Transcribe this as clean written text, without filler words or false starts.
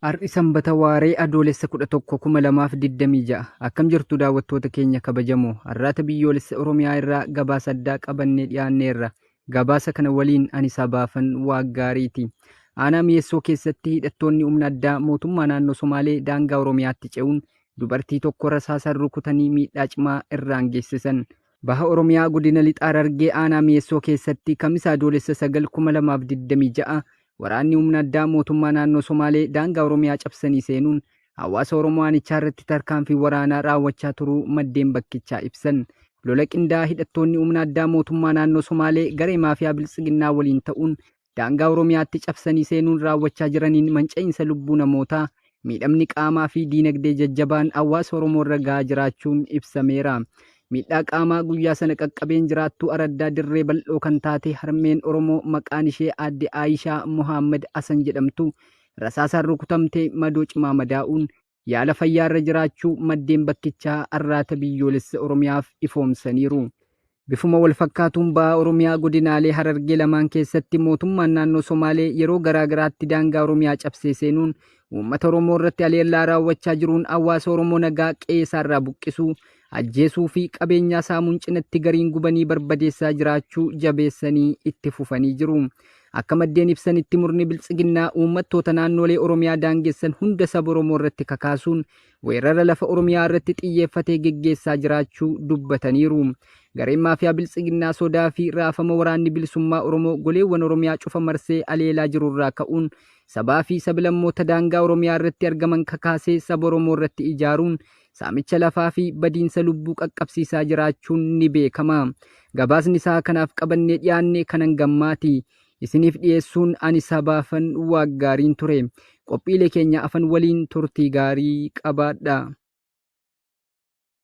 Har'i Sanbata waaree Adoolessa 11, 2026. Akkam jirtu daawwattoota keenya kabajamoo? Arraata Biyyoolessa Oromiyaa irraa gabaasa addaa qabannee dhiyaanneerra. Gabaasa kana waliin ani Sabaafan Waaqgaariiti. Aanaa Mi'eessoo keessatti hidhattoonni humna addaa mootummaa naannoo Somaalee daangaa Oromiyaatti ce'uun dubartii tokko rasaasaan rukutanii miidhaa cimaa irraan geessisan. Baha Oromiyaa Godina Lixa Harargee Aanaa Mi'eessoo keessatti Kamisa Adoolessa 9, 2026 waraanni humna addaa mootummaa naannoo Somaalee daangaa Oromiyaa cabsanii seenuun hawaasa Oromoo aanichaa irratti tarkaanfii waraanaa raawwachaa turuu maddeen bakkichaa ibsan. Lola qindaa'aa hidhattoonni humna addaa mootummaa naannoo Somaalee garee maafiyaa Biltsiginnaa waliin ta'uun daangaa Oromiyaatti cabsanii seenuun raawwachaa jiraniin manca'iinsa lubbuu namootaa, miidhamni qaamaa fi diinagdee jajjabaan hawaasa Oromoo irra gahaa jiraachuun ibsameera. Miidhaa qaamaa guyyaa sana qaqqabeen jiraattuu araddaa Dirree Bal'oo kan taate harmeen Oromoo maqaan ishee Aadde Aayishaa Mohaammed Hasan jedhamtu rasaasaan rukutamtee madoo cimaa madaa'uun yaala fayyaarra jiraachuu maddeen bakkichaa Arraata Biyyoolessa Oromiyaaf ifoomsaniiru. Bifuma walfakkaatuun Baha Oromiyaa godinaalee Harargee lamaan keessatti mootummaan naannoo Somaalee yeroo garaa garaatti daangaa Oromiyaa cabsee seenuun uummata Oromoo irratti haleellaa raawwachaa jiruun hawaasa Oromoo nagaa qe'ee isaarraa buqqisuu, ajjeesuu fi qabeenyaa saamuun cinatti gariin gubanii barbadeessaa jiraachuu jabeessanii itti fufanii jiru. Akka maddeen ibsanitti murni Biltsiginnaa uummattoota naannoolee Oromiyaa daangessan hunda saba Oromoo irratti kakaasuun weerara lafa Oromiyaa irratti xiyyeeffatee geggeessaa jiraachuu dubbataniiru. Gareen maafiyaa Biltsiginnaa sodaa fi raafama waraanni bilisummaa Oromoo goleewwan Oromiyaa cufa marsee aleelaa jirurraa ka'uun sabaa fi sablammoota daangaa Oromiyaa irratti argaman kakaasee saba Oromoo irratti ijaaruun saamicha lafaa fi badiinsa lubbuu qaqqabsiisaa jiraachuun ni beekama. Gabaasni isaa kanaaf qabannee dhiyaanne kan hangammaati. Isiniif dhiyeessuun ani Sabaafan Waaqgaariin ture. Qophiilee keenya afan waliin turtii gaarii qabaadha.